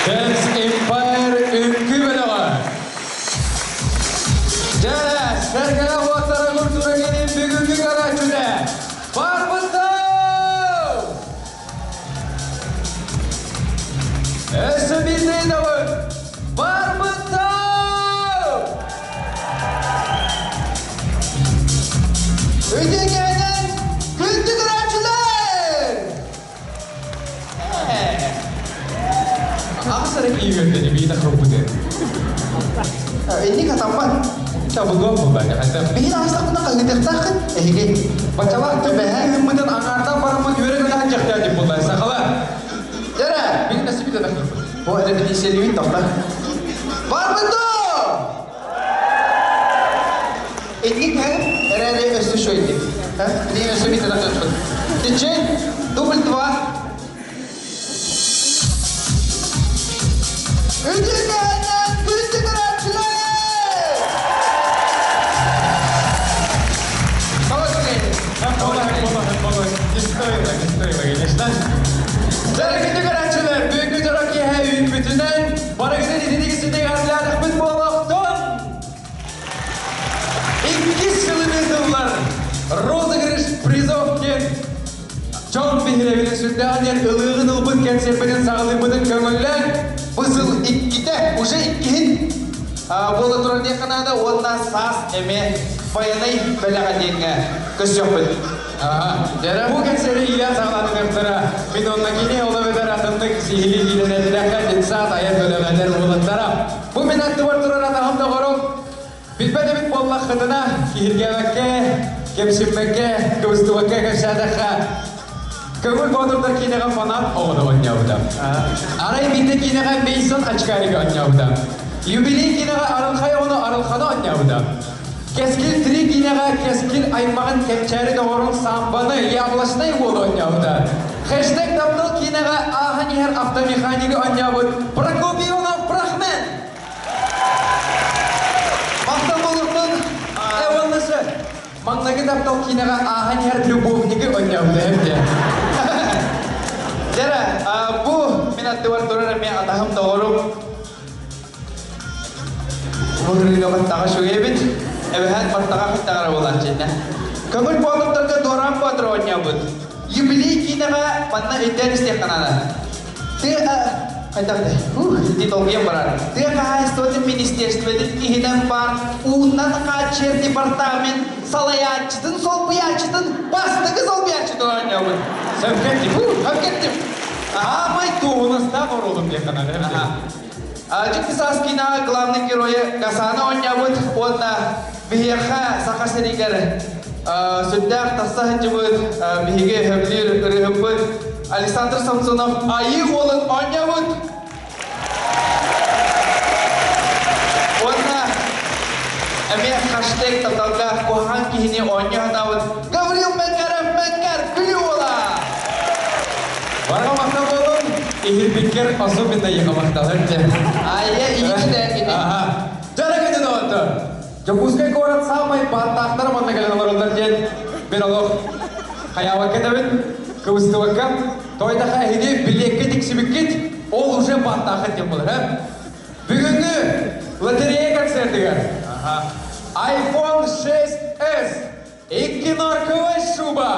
Dance Empire үҥкүү бөлөҕө. Дьэ, сэргэлэх уоттара культура киинин бүгүҥҥү көрөөччүтэ барбыт Өссө биирдэ ыйытабын. Барбыт Үтүкэнэн күндү көрөөччүлэр! Ахсара киирбэттени биир таххыппыты. Инник атаммат. Табылган булбака. Биһин аастахпына хаһыытыахтааххын эһиги. Бачалаах төбөһө ыһыммытын аҥаартан бараммыт үөрэ гынан дьахтаа деп буллар сахала. Дьэрэ! Бин насибит атаххыппыт. Бу репетициялыыбын тохто. Барбыт доо! Инник эрээри өссө шөйдик. Билигин өссө биир таххыппыт. Тичи, дубль два. Үтүкэннэн күндү көрөөччүлэр! Не стоило, не стоило, конечно. Дорогие көрөөччүлэр, бүгүҥҥү дьоро киэһэ үүммүтүнэн барыгытын итинник ситиһиилээхпит буолуохтун! Иккис сылын ыытыллар розыгрыш призов диэн дьон биһирэбилин сүрдээх диэн ылыыгын ылбыт кэнсиэрпитин саҕалыырбытын көҥүллээн Бу сыл иккитэ, уже иккиһин буола турар диэххэ наада уонна саас эмиэ байанай бэлэҕэ диэҥҥэ көрсүөхпүт. Бу кэнсиэри иилээн саҕалаатыктара мин онно кини ол эбэтэр атыннык сиһилии киирэн этилэххэ детсад айан бөлөҕө уолаттара. Бу мин аттыбар турар атаһым доҕорум билбэт эбит буоллаххытына киһиргээбэккэ, кэпсиппэккэ, кыбыстыбакка кэпсээтэххэ Көҥүл Боотурдар киинэҕэ фанат оҕону оонньообута. Арай биирдэ киинэҕэ Мейсон очкарика оонньообута. Юбилей киинэҕэ Арылхай оҕону Арылханы оонньообута. Кэскил три киинэҕэ Кэскил аймаҕын кэнчээри доҕорун Самбаны яблочнай уолу оонньообута. Хэштег таптал киинэҕэ ааһан иһэр автомеханигы оонньообут Прокопий Иванов Прахмен! Махтал буолуохтун! Эваннасы! Маҥнайгы таптал киинэҕэ ааһан иһэр любовнигы оонньообута эбитэ. Дьэрэ, бу мин аттыбар турар эмиэ атаһым доҕорум Бу баттаҕа шугэбит, эбэһээт баттаҕа хаттаҕара буолааччынна. Көҥүл боотурдарга Дуораан Боотур оонньообут. Юбилей киинэҕэ манна өйдөөн истиэххэ наада. Тыа хайдах да, ити долгуйан барар. Тыа хаһаайыстыбатын министерствотын иһинэн баар ууннан хааччыйар департамент салайааччытын солбуйааччытын бастакы солбуйааччытын оонньообут. Сөпкө эттим. Сөпкө эттим. Аамай туоһунастаах оруолум диэххэ наада. Дьикти саас киинэҕэ главный геройа Гасана оонньообут уонна биһиэхэ Саха сиригэр сүрдээх тахса сылдьыбыт биһиги сөбүлүүр ырыаһыппыт Александр Самсонов Айыы уолун оонньообут. Уонна эмиэ хэштег тапталга куһаҕан киһини оонньуу сатаабыт Гаврил Мэккаров Мэккар Күлүү уола! Барҕа махтал буолун, иһирбиккэр особенно ехе махталар дьэ. Айя иһитэ кини. Дьара кини доҕоттор. Дьокуускай куорат саамай бааттаахтара манна кэлэн олороллор диэн мин олох хайаабакка этэбин, кыбыстыбакка. Тойдаха эһиги билиэккэ тиксибиккит, ол уже бааттааххыт диэн буолар, э? Бүгүҥҥү лотерея концертыгар iPhone 6s Икки норковай шуба,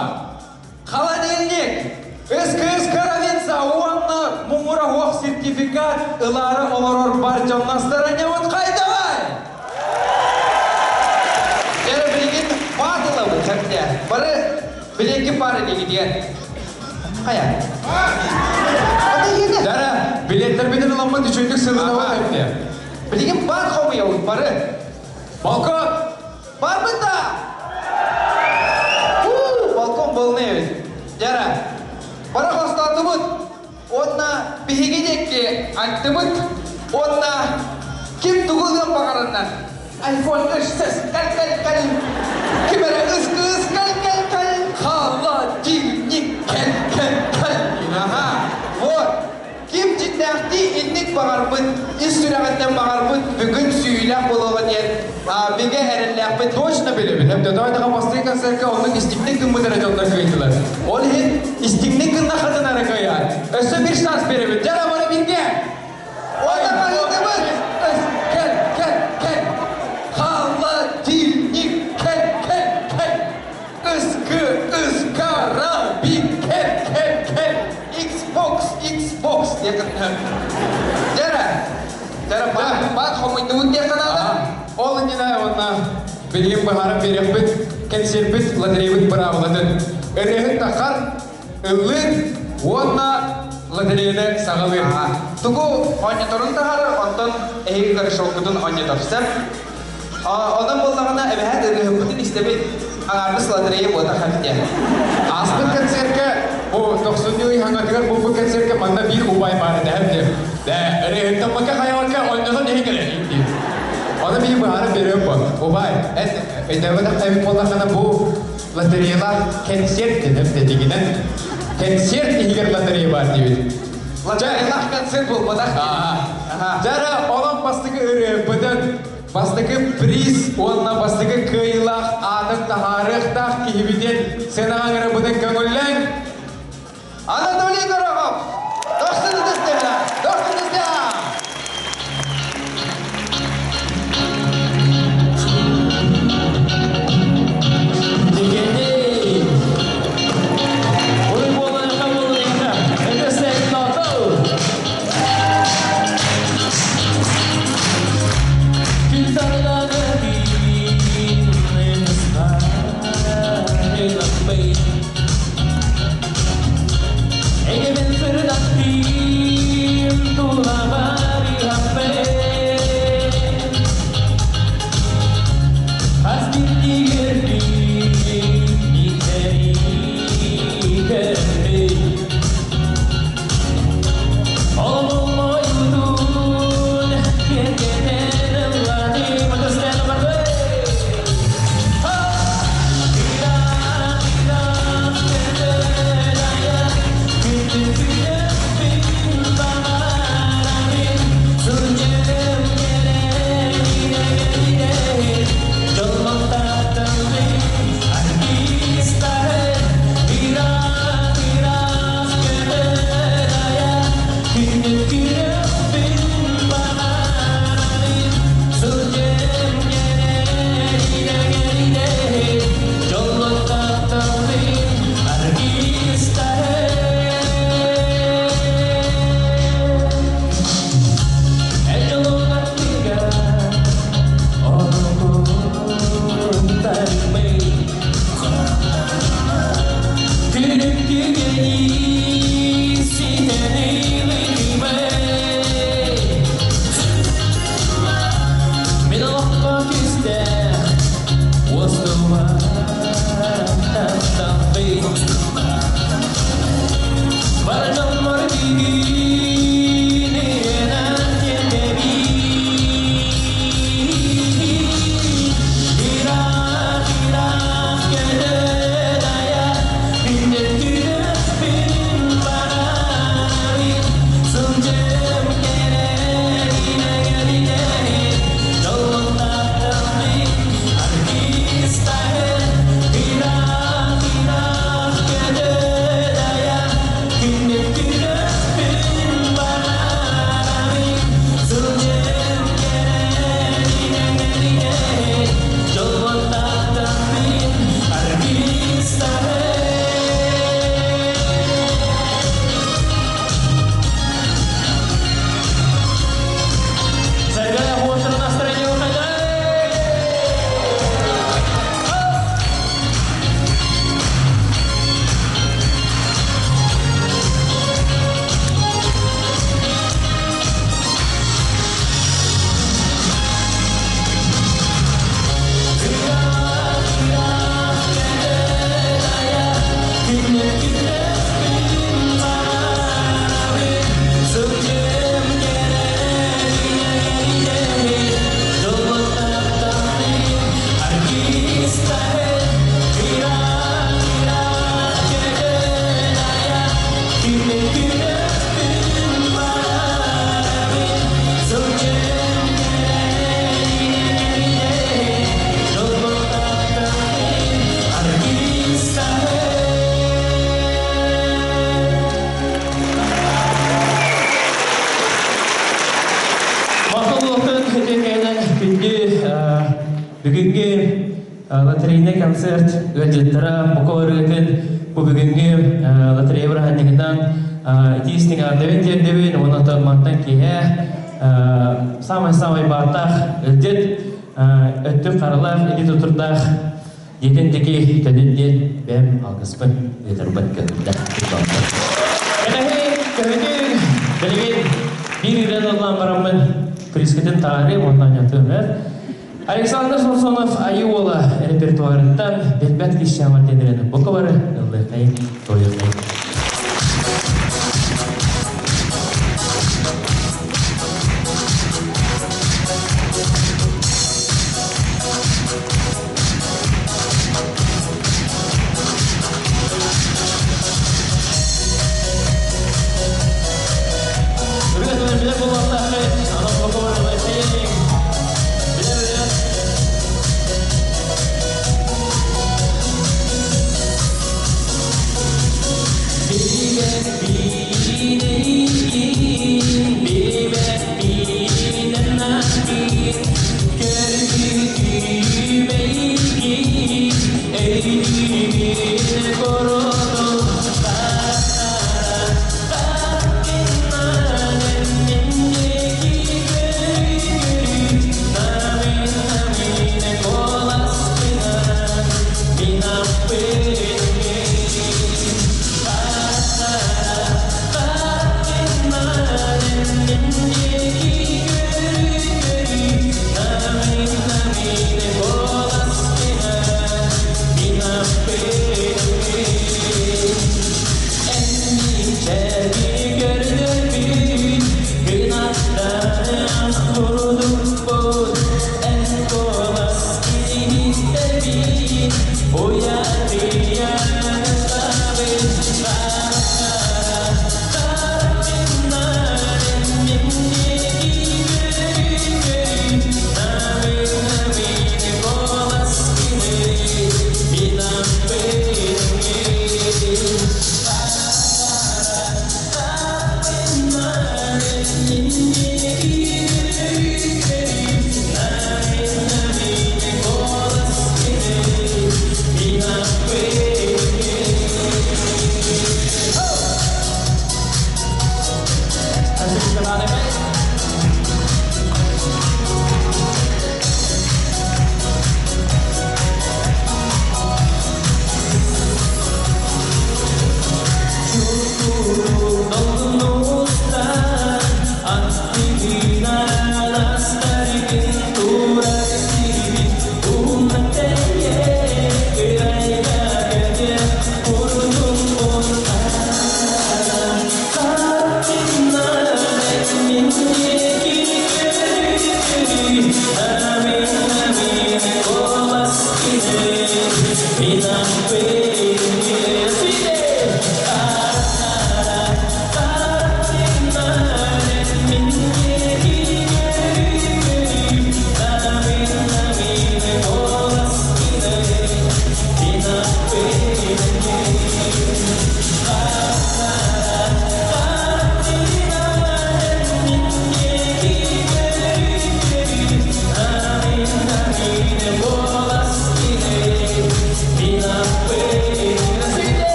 холодильник, СКС Каравинца уонна муҥура суох сертификат ылаары олорор бар дьон настарыанньабыт хайдаҕай? Дьэ, билигин баатылабыт хэптэ. Бары билиэкки пара диигитигэр. Хайа? Дара, билеттэрбитин ыламмыт үчүгдүк сылынабыт хэптэ. Билигин баар хомуйабыт бары. Балкон! Барбыт да! Уу, балкон полный эбит. Дьара, бары хостоотубут. Уонна биһиги диэки аттыбыт. Уонна ким тугу ылыан баҕарарынан iPhone 3S кал кал кал ким эрэ ыс кыыс кал кал кал Холодильник кэл кэл кэл. Аха, вот. Ким дьиҥнээхтии инник баҕарбыт, ис сүрэҕиттэн баҕарбыт бүгүн сүүйүүлээх буолуоҕа диэн бигэ эрэллээхпит. Точно билэбин. Эбдэ бастакы концертка оннук истиҥник гыммыт эрэ дьоннор кыайдылар. Ол иһин истиҥник гыннаххытына эрэ кыайар. Өссө бир шанс беребит. Дьара бары бирге! Диэххэ. Дьэрэ. Дьэрэ баат, баат хомуйдубут диэххэ наада. Ол иннинэ уонна билигин быһааран биэриэхпит, кэнсиэрпит лотерейбыт быраабылатын. Ырыаһыт таххар, ыллыыр уонна лотереяны саҕалыыр. Тугу оонньоторун таһаарар, онтон эһиги корешоккутун оонньотор. Сөп? Онон буоллаҕына эбэһээт ырыаһыппытын истэбит, аҥаардас лотерея буотах эбит. Ааспыт концерка, бу тохсунньу ый хаҥатыгар буолбут концерка манна биир убай баар этэ диэн. Дэ, ырыаһыттаммакка хайабакка оонньотон иһин кэлэ диир. Ону биир быһааран берем бу. Убай, эн өйдөөбөтөх эбит буоллаххына бу лотереялаах концерт диэн тэтигинэн концерт иһигэр лотерея баар диэбит. Лотереялаах концерт буолбатах. Дьара, онон бастакы ырыаһыппытын бастакы приз уонна бастакы кыайыылаах аатын таһаарыахтаах киһибитин сыанаҕа ыҥырабытын көҥүллэҥ! Анатолий Горохов! Дохсун ытыстыһа! Дохсун ытыстыһа! Дигени! Уй буолан буолан Это Бүгүҥҥү лотерейный концерт ыалдьыттара бука ырыатын бу бүгүҥҥү лотерея бырааһынньыгынан итиистик ардыбын тиэрдэбин, онон мантан киһи самай-самай бааттаах ылдьыт, өттүк харалаах, или тутурдаах диэтин дики төдүн диэн бэм алгыспын ыытарбын көһүллэ. Кэнэһи көһүтүн билигин биир ирэн ыллаан бараммын прискытын таары уонна анньатыам Александр Самсонов Айыы Уола репертуарыттан Билбэт киһи диэн бука бары ыллыахайын, туойуохайын.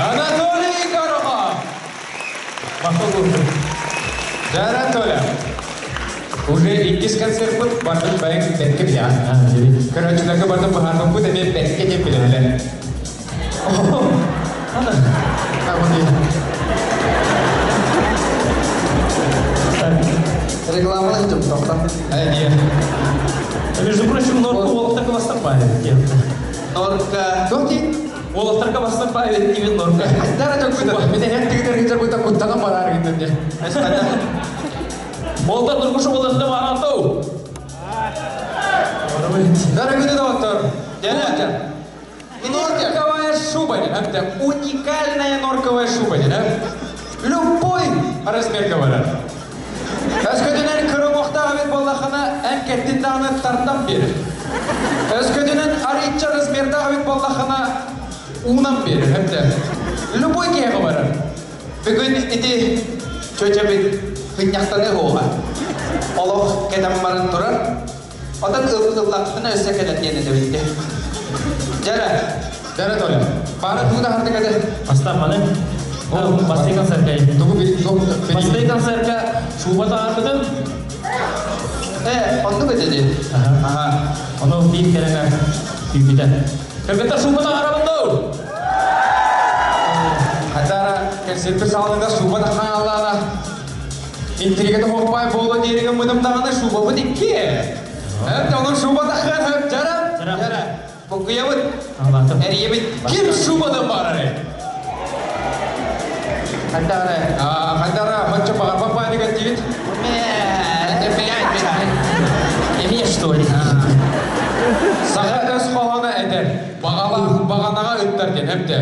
Анатолий Горохов! Дьэ, Толя, уже иккис концертпыт бардын бэйэҥ бэркэ билэҕин. Көрөөччүлэргэ бардын быһаарбыппыт эмиэ бэркэ диэн билэллэр. Рекламаны ждем, Между прочим, норка уолаттарга бастаппайт. Норка. Туох дии? Уолаттарга бастаппайт диэн норка. Дара чоккута. Мен эһэт тигитер гитер бута куттанан барар гитер де. Уолаттар нургушу боласында баратау. Дорогие доктор, Дядя, норковая шуба, это уникальная норковая шуба, да? Любой размер говорят. Өскөтүнэн кырымохтаах эбит буоллахына, эн кэттин даҕаны тартан биэрэр. Өскөтүнэн арыычча размердаах эбит буоллаххына, уунан биэрэр, эптэ. Любой киһиэхэ барар. Бүгүн ити чөчөбүт хынньахтаны уоҕа. Олох кэтэн баран турар. Отон ыллахпына өссө кэлэр диэн этэбитте. Дьэрэ. Дьэрэ Толя. Баара тугу да хардык этэ. Бастаан маны. Ол бастакы концертка. Тугу били Бастакы концертка шуба таҕарбытым. Э, оннук этэ дии. Аха. Ону биир кэрэҥэ күүпүтэ. Кыргыттар шуба таҕарабын дуу? Хатара кэнсиэрпит саалыгар шуба тахааллаана. Интрига хоппай буола диэригэ мыным даҕаны шубабыт икки. Эт онон шуба тахыан хөп жара. Жара. Букуйабыт. Эрийэбит. Ким шубадан барар? Хантара. Хантара ханча баҕарбат баанигар диит. Эмиэ что ли? Саха өс хоһооно этэр. Бағалаах бағанаға ыттар диэн эптэ.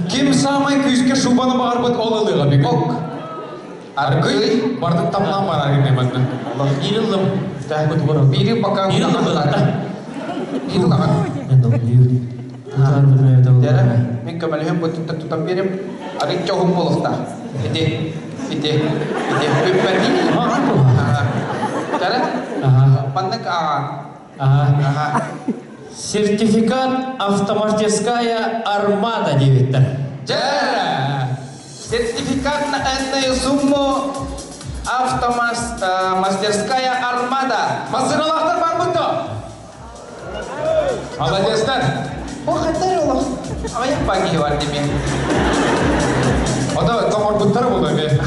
Ким самай күүскэ шубаны бағарбыт ол ылыға бүгүн. Ок. Аргый бардын тамнан барар гыне манна. Ирыллым. Бири пока Ирыллым. Ирыллым. Дәрі, мен көмөлөһүм бу тутан берем. Арын чоһум болуқта. Ити, ити, ити, бүппәти. Дәрі, маннык аға. Ага. Сертификат автомастерская армада диэбиттэр. Дәрі, сертификат на энную сумму автомастерская армада. Массыналаахтар бар бутто. Молодецтар. О, хаттар олох. Аяқ баги бар деме. Ода тоңорбуттар була бе.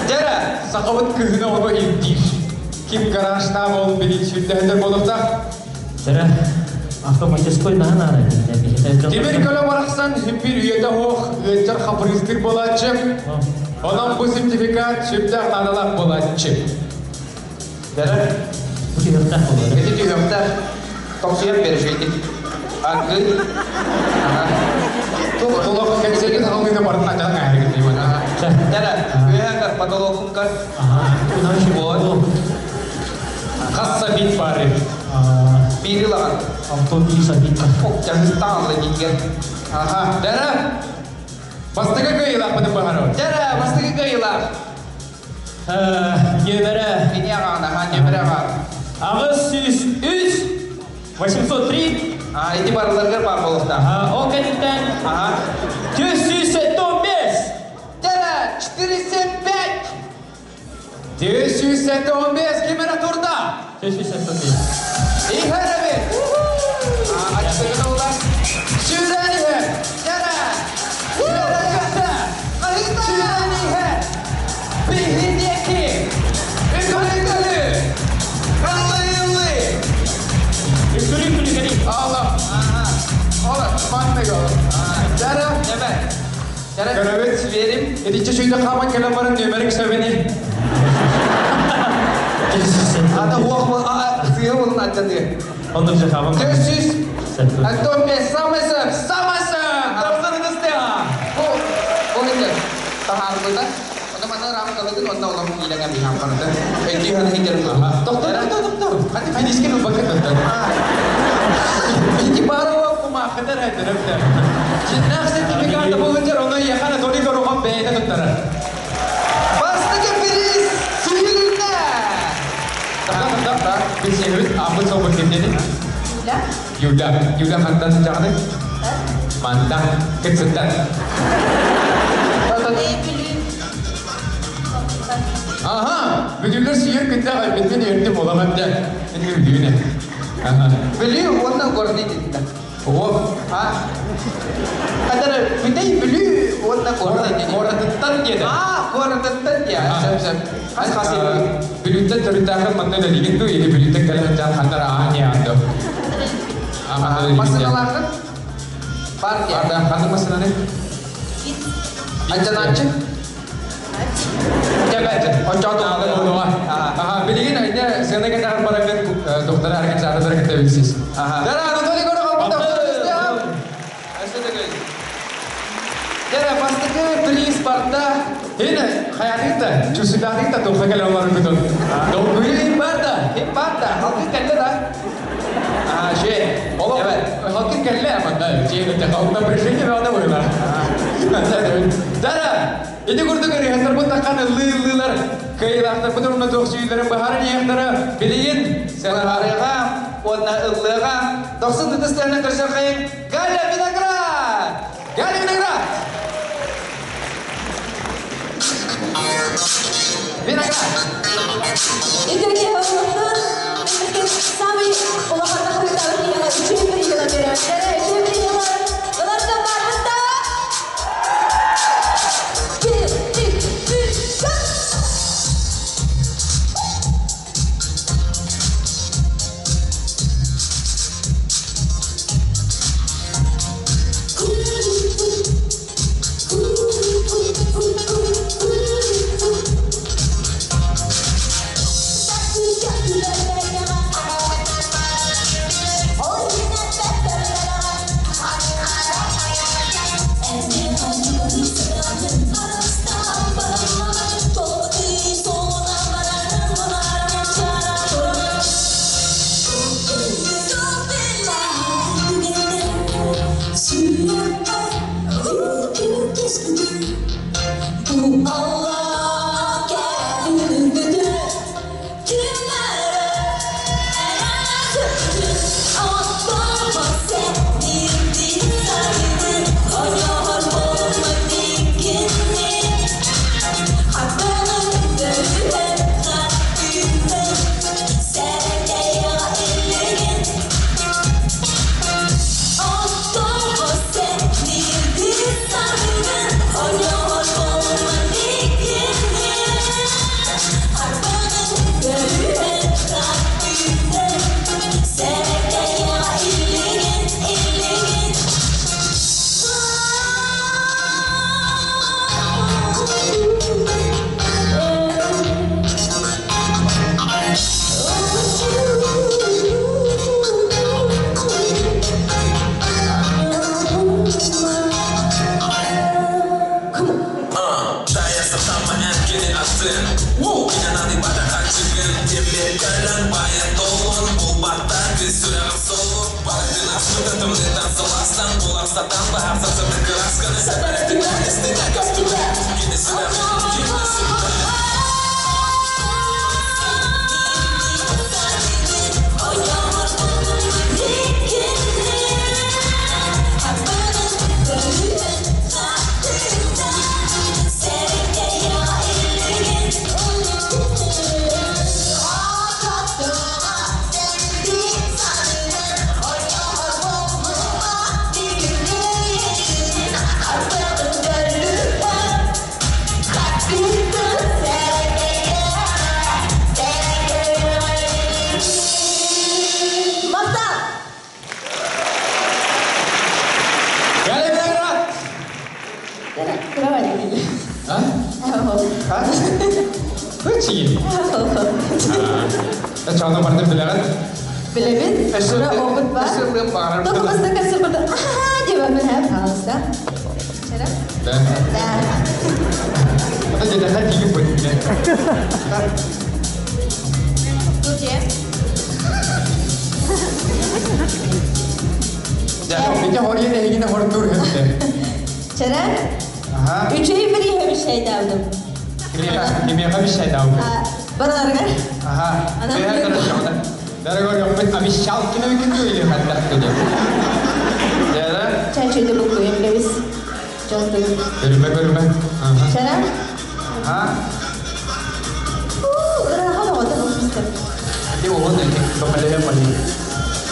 Дәрі, Сақабыт кыһына ону ирдиир. Ким гаражта бол били сүрдэһэтер болуқта. Дәрі, автомастерской наһан ара. Тимир көлө барахсан химпир үйэтэ хоох ыаччар хапырыстыр болааччы. Онон бу сертификат сүрдээх наадалаах болааччы. Дәрі, Бу түһүөхтээх буолар. ити түһүөхтээх. Тоқсуйан берешейдик. Аргы. Толох кэнсиэргэ таһалыыта барын атаан ааһыгын дии Дәрі, үһәгэр потолокункар. Ага. Хасса бит бары. Бири лаган. Алтон иса бит. Ок, жаһыстаан ла дигер. Аха, дәрі. Бастыгы кыйылаах бытын баһарабыт. Дәрі, бастыгы кыйылаах. Нөмірі Мини ағаан, аха, нөмірі ағаан. ағыз сүүс үс 803. А, ити барыларгар бар болуқта. Ол кәдіктен Аха. 475. Дәрі, 475. 475 кимere турда. 475. Иһэрэбит. Ачтыгын олар. Сүүрэн иһэр. Дәрі. Сүүрэн иһэр. Сүүрэн иһэр. Биһиниэки. Үкүлүкүлү. Каллы-ыллы. Үкүлүк күлүкүлүк. Allah. Ola, маннык ол. Дәрі. Нөмір. Дәрі. Көрөбүт. Верим. Итиччэ сүйдэ хааман кэлэн баран нөмерик сөбүни. Ата уох сыйы болун ачады. Онда же хабам. 400. Антон мен самый сөп. Самый сөп. Тапсырыңызда. Бу бу хинде. Тахарбыта. Онда мана рамкалыгын онда олам илеген бихам барды. Эти хана хиндер. Токтор, токтор, токтор. Хати финишке бакыт токтор. Ити барова кумахытар айтырыптыр. Жиннах сертификаты болынчар, оны яхана Толи Горухан бэйне туттарар. Бастыгы приз сүйүлүнэ. Так, так, так. Билсеңибит, амбыт соңбут кимдени? Юля. Юля. Юля хантан жаганы? Мантан. Кытсыттан. Аха, бүдүлөр сүйөр күттә битмен өртү боламат да. Мен бүдүнө. Аха. Бүлүү онна горды дедdi. О, А? Хадара бүтей бүлүү онна горды дедdi. Горатыттан деді. А, городыттан я. Сөп сөп. Хас хас. Бүлүттен төрүттәхин манна да ду, или бүлүттен кэлэн жан хандар аани анды. Масыналаргын бар я. Арда ханды масынаны? Анчаначы. Жабат. Очоду. Аха, билигин айда сена кетар барагын доктор арген саатар кете билсиз. Аха. Дара Анатолий Горохов доктор Дара бастыгы приз барда. Эне хаятыкта, чусудатыкта тухакал олар күтөн. Долгуй барда. Ким баар да? Халкын кэллэ да? А, же. Ол халкын кэллэ манна дьиэ напряжение бөҕөнө буолар. Дара, ити курдук ырыһаттарбыт таххан ыллыы-ыллыылар кыайыылаахтарбыт уонна туох сүүйүлэрин быһааран иһиэхтэрэ билигин Сыаналаарыаҕа уонна ыллыаҕа дохсун ытыстарынан көрсөххөйүн Галя Виноград! Галя Виноград! Виноград! Итоги олохтон самый улахан тахырыктаабыт киһиэхэ үчүгэй приемы берэр. Үчүгэй приемы ыларга барбыта. Bir, iki, üç, dört. Махтал! Галя Виноград! А? А? Кычи. Чаны барды билэҕит? Билэбит, ура опыт бар. Өссө баарар. Только бастакы сырбыты аха деп мен хәп пожалуйста. Чара? Да. Да. Это дедахар кигип бит. Тут Бите хорьен эһигине хортур хөптө. Чара? Ага. Үчөй бір иһэ шайдавдым. Кимиэхэ обещайдау. Бараларга. Ага. Анан Бэйэр билер- көрөшөҕүнэ. Дорогой опыт обещал кино или хаттах көдө. Дьэ, Чай чөйдө бу куйым билебиз. Жолтуг. Көрүмэ көрүмэ. Ага. Чара? А? Ыраха боҕото бу Ти уһун ити бакалея мали.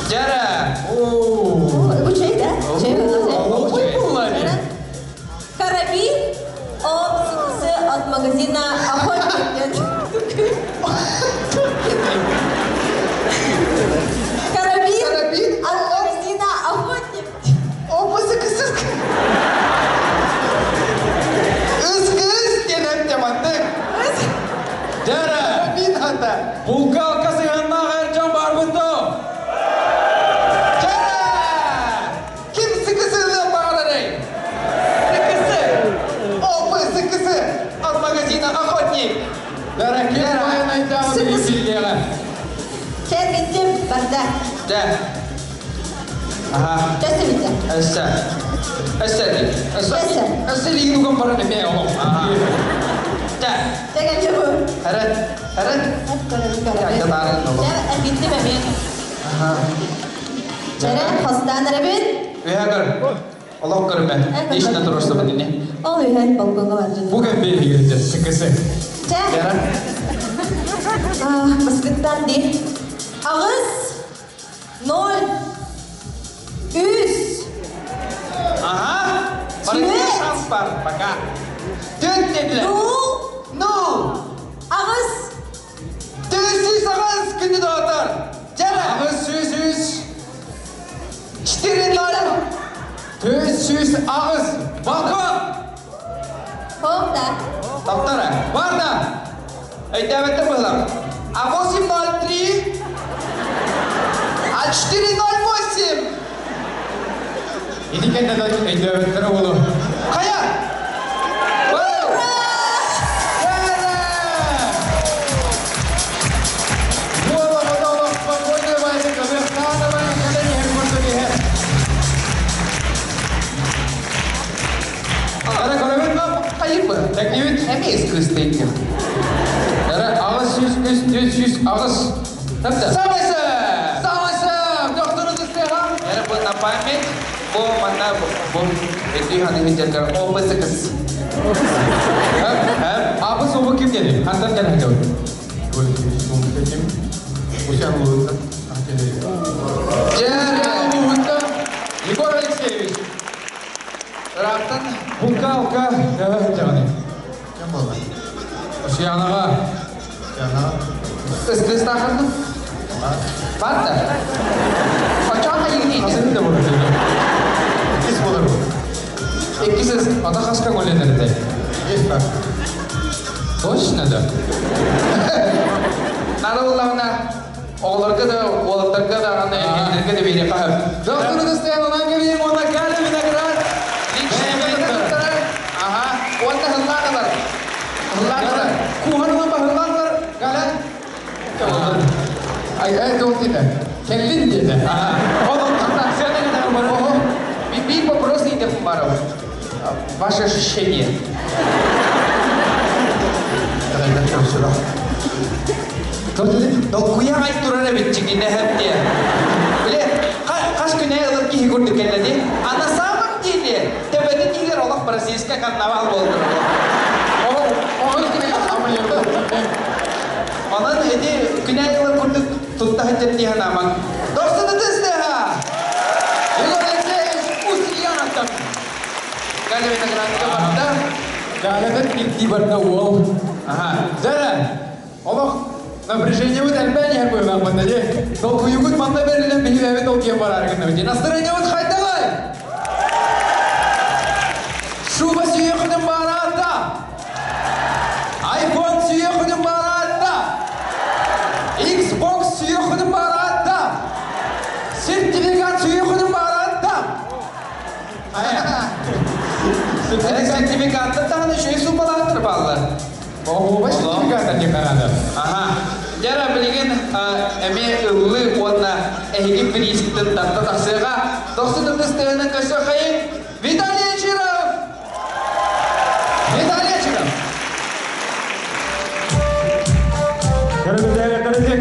Дьэрэ! Оо. Бу чэй да? Чэй Оо, болду. булар. Карабин от от магазина Охотник. Карабин Карабин от магазина Охотник. Опысы кысыс. Ыс кыс диэн эптематтык. Дьэрэ. Карабин ата. Булка алкасы янна эржан барбытто. Дьэрэ! Аха. Чэсэ бүтэ. Өссө. Өссө дии. Өссө Өссө. өссө илиигин уган баран эмиэ олох. Аха. Чэ. Чэ, бу. Эрэн. Эрэн. Эп көрөбүн көрөбүн. Чэ, таарын олох. Чэ, эргиттим эмиэ. Аха. Чэрэ, хостаан эрэбин. Үһэ көр. Олох көрүмэ. Ишне турурсубут ини. Ол үһэн балконга бар дьон. Бу кэм биһигирдэ сыкысы. Чэ. Эрэн. Баскыттан ди. 8 0 3. Ага. Барыта шанс бар пока. Түн dediler. Нул. Ну. 8. 408 күнү доҕоттор. Дьэрэ. 803. 4-0. 408. Балкон. Хоп, да. Таптара. Бар да. Өйдөөбөттөр быһыылаах. А 8-0-3. А 4-0-8. Ити кэннэ да өйдөөбөттөрө буолуо. Хайа! Ура! Буола бодолох спокойно байры көмөктаанабай кэлэн иһэр курдук иһэр. Ара көрөбүт ба? Хайыр бы. Тэҥниибит. Эмиэ кыыс тейдим. Ара 803 408. Тапта. Самысы! Самысы! Доктору тыстыга. Яра бу на память. Бу манна бу эти ханы хиджергар опысыкыс. Абы собу ким деді? Хантан кэлэн хадьабыт? Жара! Егор Алексеевич. Рақтан Булка алка хадьабыт. Усуйаанаҕа. Ыс кыыстааххын? Барда. Хочоға егін Хасını да болады. Иккисіз. Ата хаска көленерде. Точно да? Нарыллауна оҕолорго да, уолаттарга да, аны эрдэргэ да биэриэххэ сөп. Доктор Дастаян онан кэбиһиҥ уонна Галя Виноград. Аха, уонна хыллаанылар. Хыллаанылар. Куһарынан баһыллаанылар. Галя. Ай, ай, тоқ дейді. Кэллин дейді. Онон Биир вопрос ыйытыахпын баҕарабын. Ваше ощущение? Тоқ дейді? Долгуйа ай турар эбит чигине хэп Биле, хас күнэ ылар киһи курдук кэллэди. А на самом деле, төбөтүн иһигэр олох бразильскай карнавал буолдур. Оҕо күнэ амылерді. Онон эти күнэ ылар курдук тутта сылдьар дии санаамаҥ. Дохсун ытыс тыаһа! Егор Алексеевич Устьянов. Галя Виноградка барда. Галятын икки барда уол. Аха. Дьэ, олох напряжение бит элбээн иһэр быһыылаах манна дии. Толкуйугут манна бэриллэн биһиги толкуйан барар гыннабыт. Настроение бит хайдаҕый? Шуба сүүйүөххүтүн баҕараҕыт? Айфон сүүйүөххүтүн баҕараҕыт? Xbox сүүйүөххүтүн баҕараҕыт? Сертификат сүүйүөххүтүн баҕараҕыт? Сертификаттар даҕаны үчүгэй суумалаахтар бааллар. Оҕуба сертификат не карада. Аха. Дьэ билигин эмиэ ыллыы уонна эһиги бириискитин тарта тахсыаҕа. Дохсун ытыс тыаһынан көрсүөххэйиҥ. Виталий Очиров! Виталий Очиров! Көрүгүзэ, көрүгүзэ,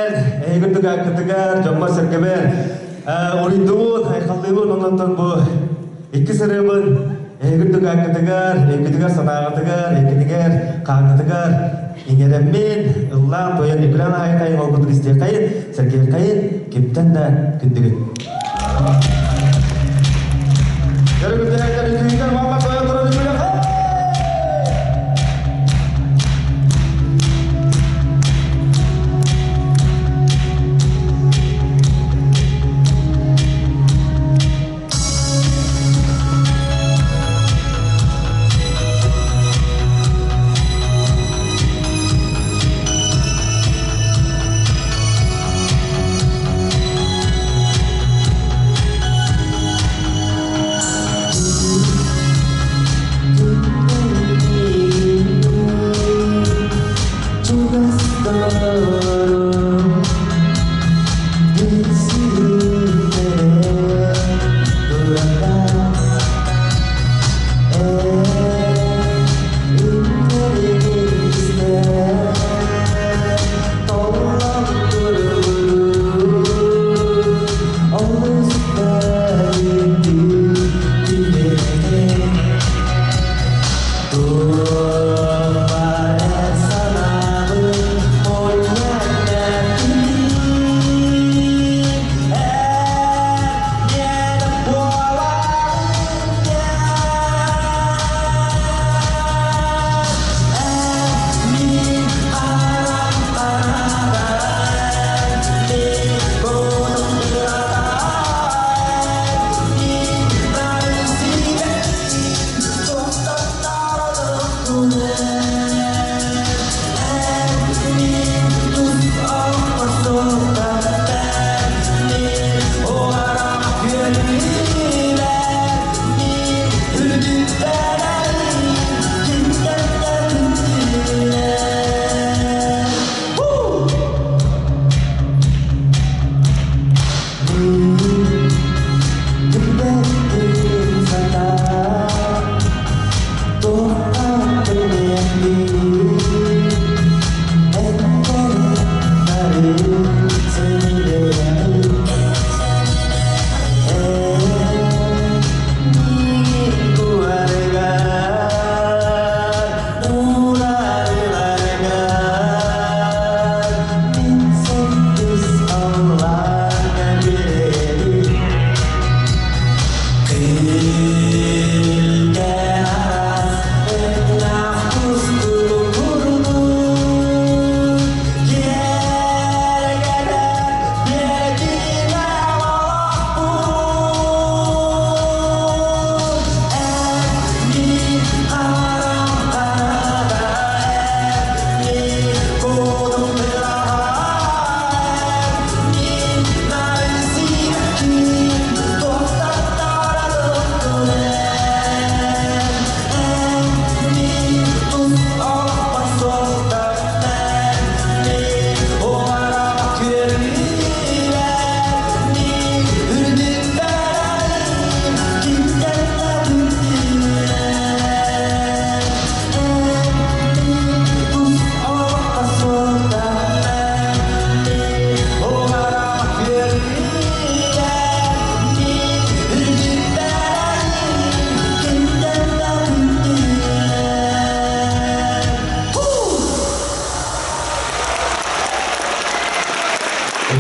кэлэн, эһиги кытыгар, дьоммор-сэргэбэр уруйдуубун, айхаллыыбын, онон бу икки сырыыбын эһиги кытыгар, эйгитигэр санааҕытыгар, эйгитигэр хааҥҥытыгар иҥэрэммин, ыллаан туойан үкүлээн аайыкайын олбутун истиэххэйин, сэргиэххэйин, кимтэн да күндүгүн. Көрүгүтээктэр үтүгүтэр мамма тойон туран үкүлэхэ!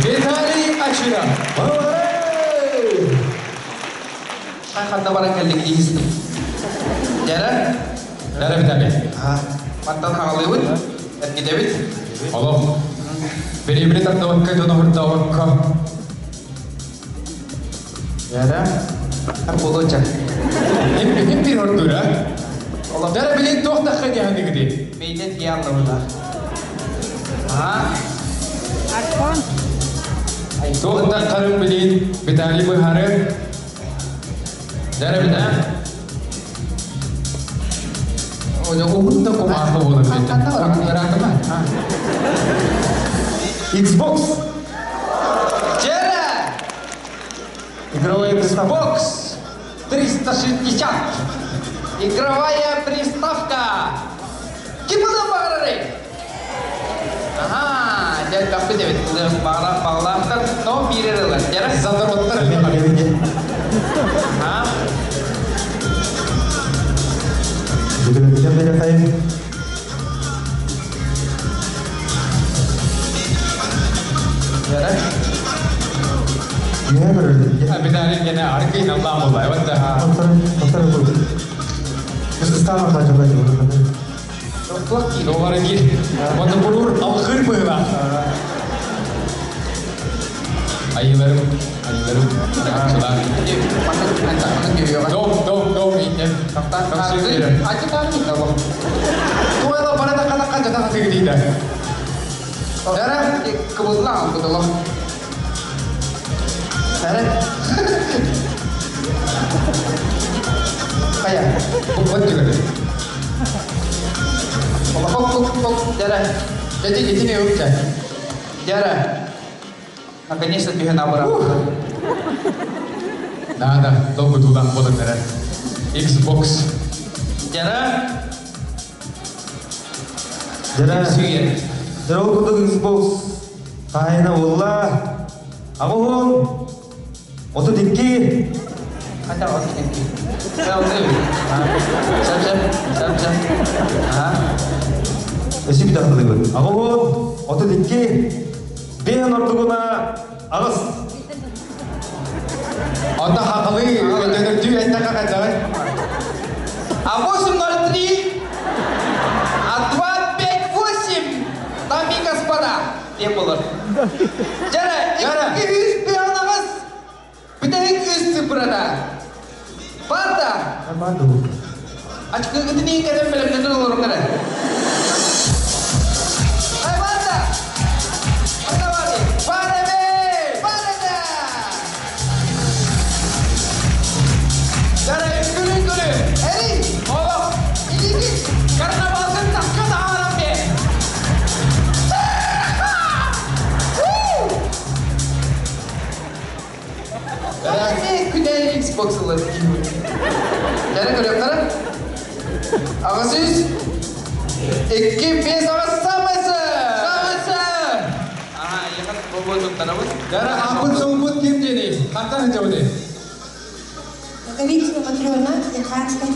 Виталий Очиров. Ханна баран кэллик диистим. Дьэрэ? Дьэрэ Виталий. Мантан хаҕалыыбыт, эргитэбит. Олох. Бириибили тардыбакка, дьону хурдаабакка. Дьэрэ? Болоча. Им бир ордура. Дьэрэ билин туох тахха диэхэ дигити? Бейдет гиаллабыла. Туох таххарын билин Виталий быһары. Дьэрэ Виталий. Уһун да кумаахы буолар Xbox. Дьэрэ! Игровая приставка. Xbox 360. Игровая приставка. Ким ылыан баҕарарый? Ага, Дьэ, элбэхпит эбит. Баҕалаахтар, но биир эрэ ылар. Дьэрэ? Задороттар. А? Дьэрэ? Биталий гene аркы наллам болай. Вот Доллары гир. Онда бурур алгыр быһыла. Айыларым, айыларым. Дом, дом, дом, итем. Туайла барата ката ката ката тигдида. Дара кыбыллаан бутало. Дара. Кая. Вот түгәле. Хок хок хок дара. Дети итине үкчә. Дара. Наконец-то түһэн абыра. Да, да, долго туда болот дара. Xbox. Дара. Дара. Сүйер. Дара ол курдук Xbox хаһайына буолла. Аҕыһын 32. Хотя вот 32. Сөп, сөп, сөп, сөп. Ага. Өссө биир тахтылыыбыт. Аҕыһын 32. Биэһин ордугуна аҕыс. Онда хақылы өтөнөрдүү эттэхэ хайдаҕай? А 8.03, а 2.58, дамы и господа, диэн болор. Дьэрэ, Дьэрэ. 200 аҕыс, бүтэһик үс цифрата. Барда, ачкыгытын кэлэн бэлэмнэнэн олорун эрэ. Ай, барда! Барда барды! Бар эбит! Барда! Дьэрэ, күлүн күлүн! Эй, Олох! илиигит! Карнавалгын тахка таһааран бе! Эй, күнэ Xbox ылар. Дьэрэ көрүөхтэрэ. Аҕыс үс, 2, 5, аҕыс, самысы! Самысы! Ага, ехат бобо туттарабыт. Дьэрэ, ааппыт суолбут ким диэний? Хантан сылдьабытый? Наговицына Матрена, Верханская.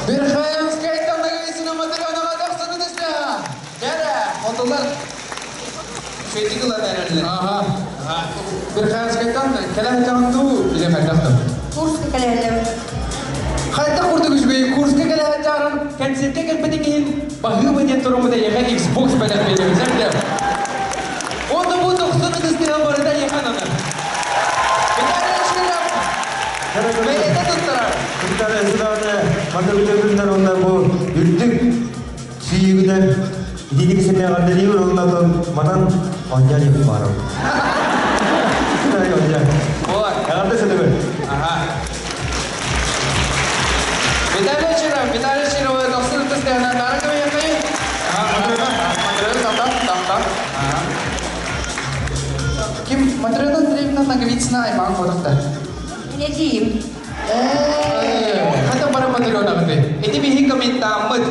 Верхоянскайтан Наговицына Матренаға тахсаны түсті. Дьэрэ, хотулар. Шөйтик ылан эрэллэр. Ага. Верхоянскайтан кэлэн дуу или хайдахтан? Курска кэлэллэр. Хайдах курдук үчүгэй Курска кэлэн чааран концертке кэлбитиҥ иһин баһыыба диэн туруммута эйиэхэ Xbox бэлэх биэриэм сэрдэ. Онно бу тохсуну тыстыһан барыта эйиэхэ ананар. Виталий Широв, бэйэтэ туттарар. Виталий Сыдааны манна бүтөбүннэр онна бу үрдүк сүйүгүнэн итиник сэмэҕэрдэлиир оннотон манан онньон иһин баарым. Вот. Эҕэрдэ сылыбын. Ага. Виталий Широв, Виталий Широв, тохсуну тыстыһан нары көмөйөкөй. Матрена, там, там, там. Ага. Ким Матрена Андреевна Наговицына аймаҕын буолуохта. Эдьиийим. Хата бара Матрена гыты. Ити биһи комментааммыт.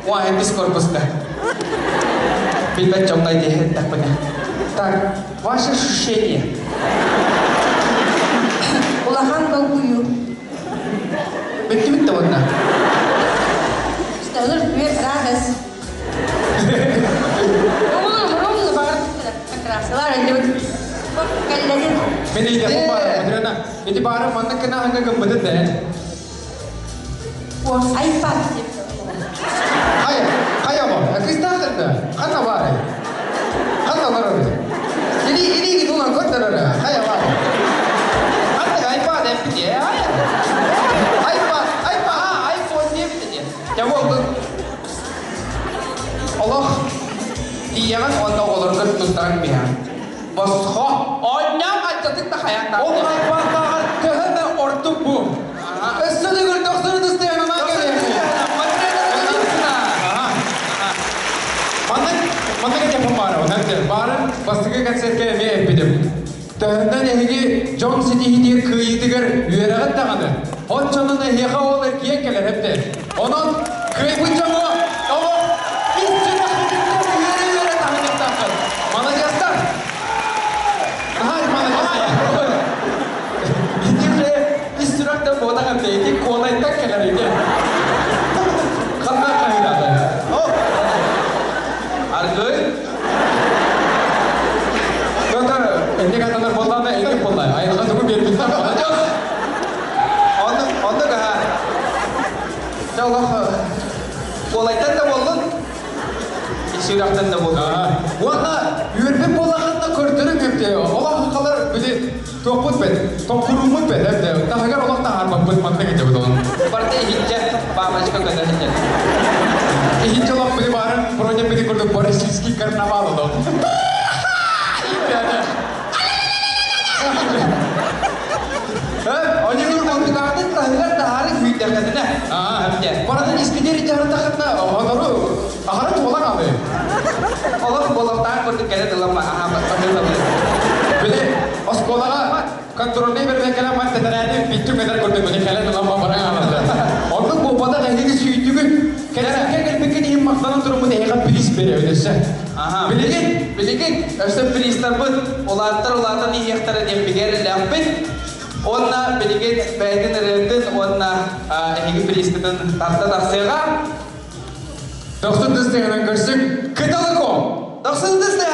Уа, корпуска. Билбэт дьоҥҥо диэхтэхпинэ. Так, ваше ощущение? Улахан долгуйуу. Бүттүбүт да уонна. Стеллер две радость. Ромна бар. Красилар кэллэрин. Мен иде баар Матрена. Ити баары манна кына ханга гыммытын да. О, iPad. Хайа, хайа бо. Кыстаахын да. Ханна баары. Ханна барар. Или или гидуна көрдөрөр. Хайа баар. Ханна iPad эппит э? iPad, iPad, а, iPhone диэбит этэ. Дьэ, ол олох тиийэҕин уонна оҕолоргор туттаран биһэн. Босхо, оонньоон аччатык да хайаан Ол iPad-тааҕар төһө да ордук бу. Өссө да көрдөхсүнү тыстыйан кэлиэ. Ага. Маннык маннык этиэхпин баара, онон баарын бастакы концертка эмиэ эппитим. Төһөннөн эһиги дьон ситиһиитигэр кыайыытыгар үөрэҕит даҕаны. Оччонон эһиэхэ ол эргийэн кэлэр эбитэ. Онон кыайбыт дьоҥҥо олох ис сүрэххититтэн үөрэ-үөрэ таһыныахтааххыт. Инник атанар буоллаҕына, инник буоллаа. Айылҕа тугу биэрбиттэн маладьыас. Онно, онно гаһа. Чэ, олох куолайтан да буоллун, сүрэхтэн да буоллун. Уонна үөрбүт буоллаххытына көрдөрүҥ эбит. Олох халар били туохпут бэт, токкурууммут бэт эбит. Таһыгар олох таһаарбаппыт маннык этэ бут олон. Барыта иһиччэ, бабочка көтө сылдьар. Иһиччэ олох били баарын броня били курдук Борисовский карнавал олох. Ойуур курдугаатын таһыгар таһаары күүттэххитинэ. Барытын искидири дьаһартахытына отору ахара туолан алы. Олох болоқтаах курдук кэлэ тылама аха баһыылабы. Били оскуолаҕа контрольнай бэрбэккэлэн мат тэтэрээти бүттүк этэр курдук били кэлэн ылан баран аалаллар. Оннук буолбатах эһиги сүүйтүгүт. Кэлэргэ кэлбиккит иһин махтанан туруммут эһиэхэ приз беребит өссө. Аха. Билигин Билигин өссө пристарбыт улааттар улаатан иһиэхтэрэ диэн бигэрэлээхпит. Уонна билигин бэйэтин ырыатын уонна эһиги пристытын тарта тахсыаҕа. Дохсун тыстыгынан көрсүҥ. Кыталык Дохсун тыстыгынан!